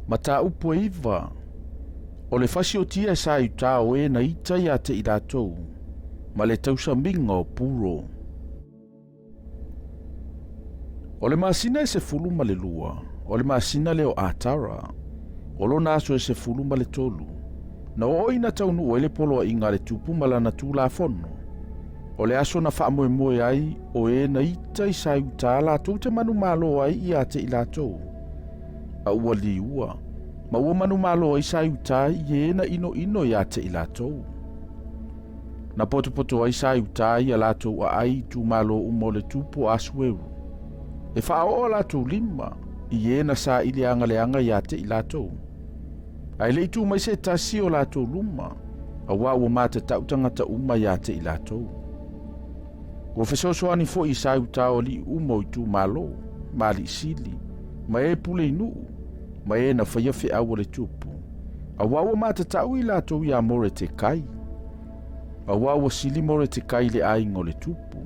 Mataupu e 9, O le fasiotia e sa i uta o e na ita ia te i latou, ma le tausamiga o Puro. O le masina e 12, o le masina lea o Atara, o lona aso e 13, na oo ina taunuu ai le poloaiga a le tupu ma lana Tulafono. O le aso na faamoemoe ai o e na ita i sa i uta latou te manumalo ai ia te i latou. A ua liua, ma ua manumalo ai sa i uta i e na inoino ia te i latou. Na potopoto ai sa i uta i a latou aai i itumalo uma o le tupu o Asueru. E faaoo a latou lima i e na saili agaleaga ia te i latou. Ae le i tu mai se tasi o latou luma, auā ua matatau tagata uma ia te i latou. Ua fesoasoani foi i sa i uta o alii uma o itumalo, ma alii sili, ma e pule i nuu, ma e na faia feau a le tupu, auā ua matatau i latou iā Moretekai, auā ua sili Moretekai i le aiga o le tupu.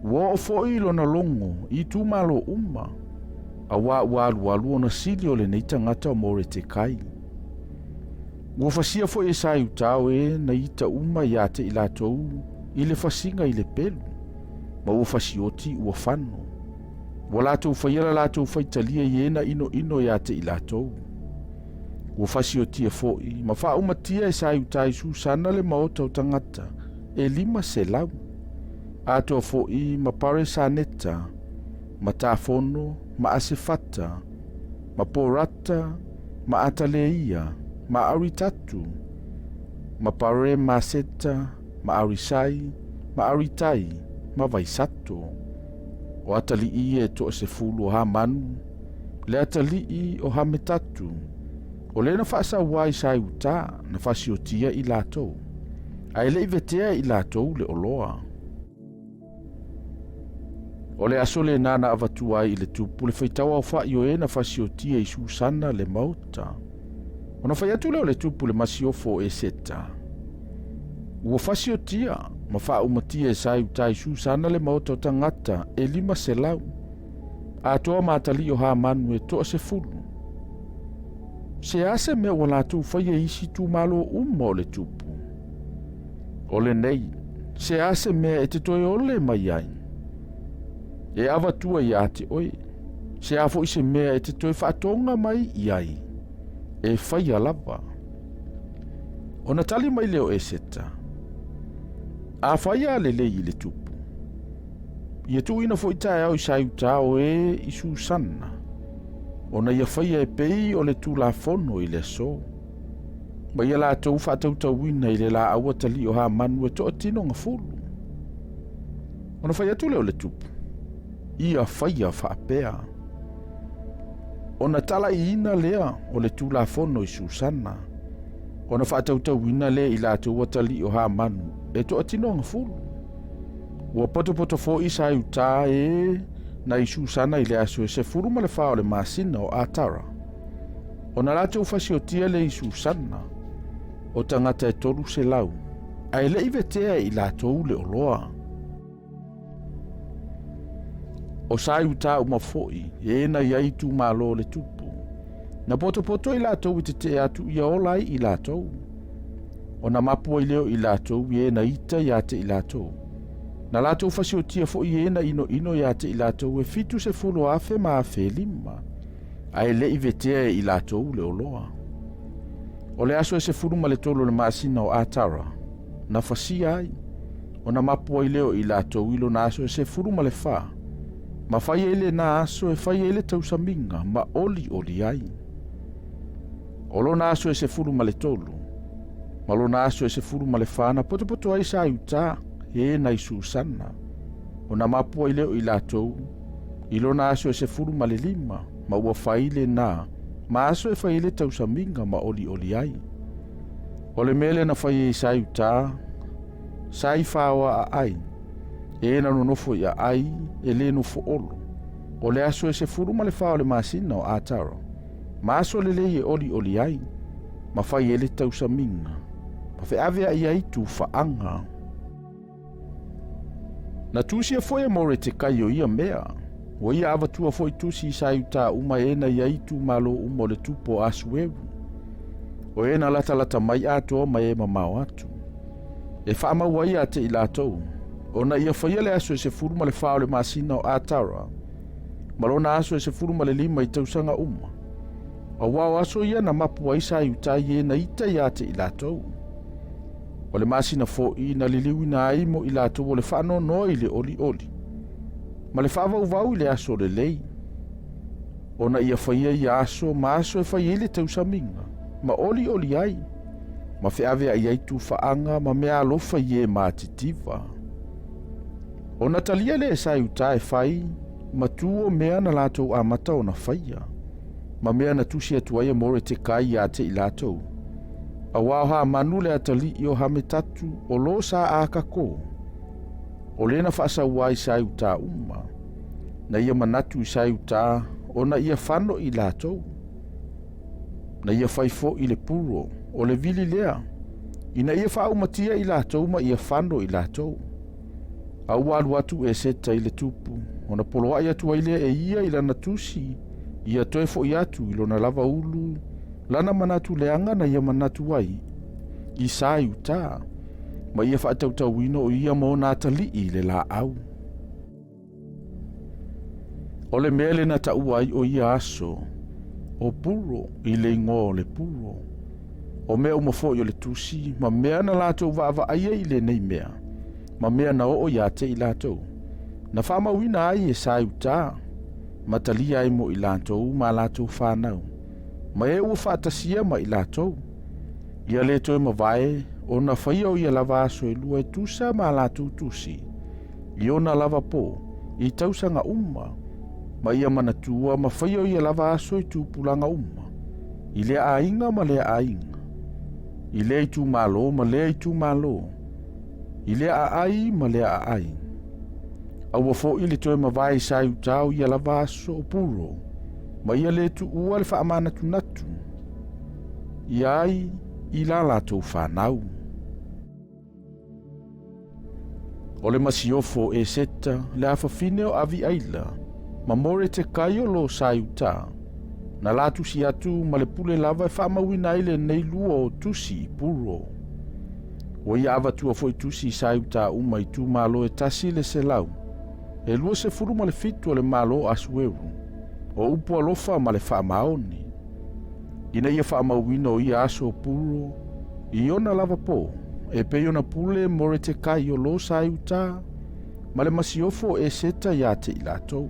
Ua oo foi lona logo i itumalo uma, auā ua alualu ona sili o lenei tagata o Moretekai. Ua fasia foi e sa i uta o e na ita uma ia te i latou i le fasiga i le pelu, ma ua fasioti ua fano. Ua latou faia la latou faitalia i e na inoino ia te i latou. Ua fasiotia foi ma faaumatia e sa i uta i Susana le maota o tagata e 500, atoa foi ma Paresaneta, ma Tafono, ma Asefata, ma Porata, ma Ataleia, ma Aritatu, ma Paremaseta, ma Arisai, ma Aritai, ma Vaisato. O atalii ia e toasefulu o Hamanu, le atalii o Hametatu, o lea na faasaua ai sa i uta, na fasiotia i latou, ae le i vetea i latou le oloa. O le aso lena na avatua ai i le tupu le faitau aofa'i o e na fasiotia i Susana le maota. Ona fai atu lea o le tupu i le masiofo o Eseta, Ua fasiotia ma faaumatia e sa i uta i Susana le maota o tagata e 500, atoa ma atalii o Hamanu e 10. Se a se mea ua latou faia i isi itumalo uma o le tupu? O lenei, se a se mea e te toe ole mai ai? E avatua ia te oe, se a foi se mea e te toe faatoga mai i ai? E faia lava. Ona tali mai lea o Eseta, Afai a lelei i le tupu, ia tuuina foi taeao i Saiuta o e i Susana, ona ia faia e pei o le Tulafono i le aso, ma ia latou faatautauina i le laau atalii o Hamanu e toatino gafulu. Ona fai atu lea o le tupu, ia faia faapea. Ona talaiina lea o le Tulafono i Susana, ona faatautauina lea i latou atalii o Hamanu e toatino gafulu. Ua potopoto foi sa i uta e na i Susana i le aso e 14 o le masina o Atara. Ona latou fasiotia lea i Susana, o tagata e 300, ae le i vetea e i latou le oloa. O sa i uta uma foi, e na i ai itumalo o le tupu. Na potopoto i latou i tetee atu ia ola ai i latou. Ona mapu ai lea o i latou i e na ita ia te i latou. Na latou fasiotia foi e na inoino ia te i latou e 70,000 ma 5,000, ae le i vetea e i latou le oloa. O le aso e 13 o le masina o Atara, na fasia ai, ona mapu ai lea o i latou i lona aso e 14, ma fai ai lena aso e fai ai le tausamiga ma olioli ai. O lona aso e 13, ma lona aso e 14 na potopoto ai sa i uta e na i Susana, ona mapu ai lea o i latou i lona aso e 15, ma ua fai lena ma aso e fai ai le tausamiga ma olioli ai. O le mea lea na fai ai sa i uta, sa i whaoa a ai, e na nonofo i a ai, e le nofo olo. O le aso e 14 o le masina o Atara, ma aso lelei e olioli ai, ma fai ai le tausamiga, ma feaveai ai tufaaga. Na tusia foi e Moretekai o ia mea, Ua ia avatua foʻi tusi i sa i utā uma e na i ai itumalo uma o le tupu o Asueru. O e na latalata mai atoa ma e mamao atu. E faamau ai ia te i latou, ona ia faia le aso e 14 o le masina o Atara, ma lona aso e 15 i tausaga uma. Auā o aso ia na mapu ai sa i uta i e na ita ia te i latou. O le masina foʻi na liliuina ai mo i latou o le faanoanoa i le olioli, ma le faavauvau i le aso lelei, ona ia faia ia aso ma aso e fai ai le tausamiga, ma olioli ai, ma feaveai ai tufaaga ma mea alofa i e matitiva. Ona talia lea e sa i uta e fai, ma tu o mea na latou amata ona faia, ma mea na tusi atu ai e Moretekai ia te i latou. Auā o Hamanu le atalii o Hametatu o lo sa Akako, o lea na faasaua ai sa i uta uma, na ia manatu i sa i uta ona ia fano i latou. Na ia fai foʻi le puro o le vili lea, ina ia faaumatia i latou ma ia fano i latou. A ua alu atu Eseta i le tupu, ona poloaʻi atu ai lea e ia i lana tusi, ia toe foʻi atu i lona lava ulu lana manatu leaga na ia manatu ai i sa i utā, ma ia faatautauina o ia ma ona atalii i le laau. O le mea lena taua ai o ia aso o Puro i le igoa o le Puro. O mea uma foʻi o le tusi ma mea na latou vaavaaia i lenei mea, ma mea na oo ia te i latou, na faamauina ai e sa i utā, ma talia ai mo i latou ma latou fanau, ma e ua faatasia ma i latou. Ia le toe mavae, ona faia o ia lava aso e lua e tusa ma latou tusi, i ona lava pō, i tausaga uma, ma ia manatua ma faia o ia lava aso i tupulaga uma, i lea aiga ma lea aiga, i lea itumalo ma lea itumalo, i lea aai ma lea aai. Aua foʻi le toe mavae i sa i utā o ia lava aso o Puro, ma ia le tuua le faamanatunatu ia ai i la latou fanau. O le masiofo o Eseta, le afafine o Aviaila, ma Moretekai o lo sa i utā, na la tusi atu ma le pule lava e faamauina ai lenei lua o tusi i Puro. Ua ia avatua foʻi tusi i sa i utā uma i itumalo e 127 o le Malo o Asueru, o upu alofa ma le faamaoni, ina ia faamauina o ia aso o Puro i ona lava pō, e pei ona pule Moretekai o lo sa i utā, ma le masiofo o Eseta ia te i latou.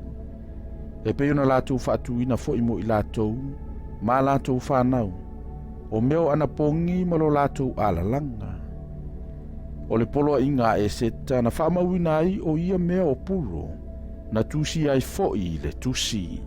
E pei ona latou faatuina foʻi mo i latou ma latou fanau, o mea o anapogi ma lo latou alalaga. O le poloaiga a Eseta na faamauina ai o ia mea o Puro, na tusi ai foʻi i le tusi.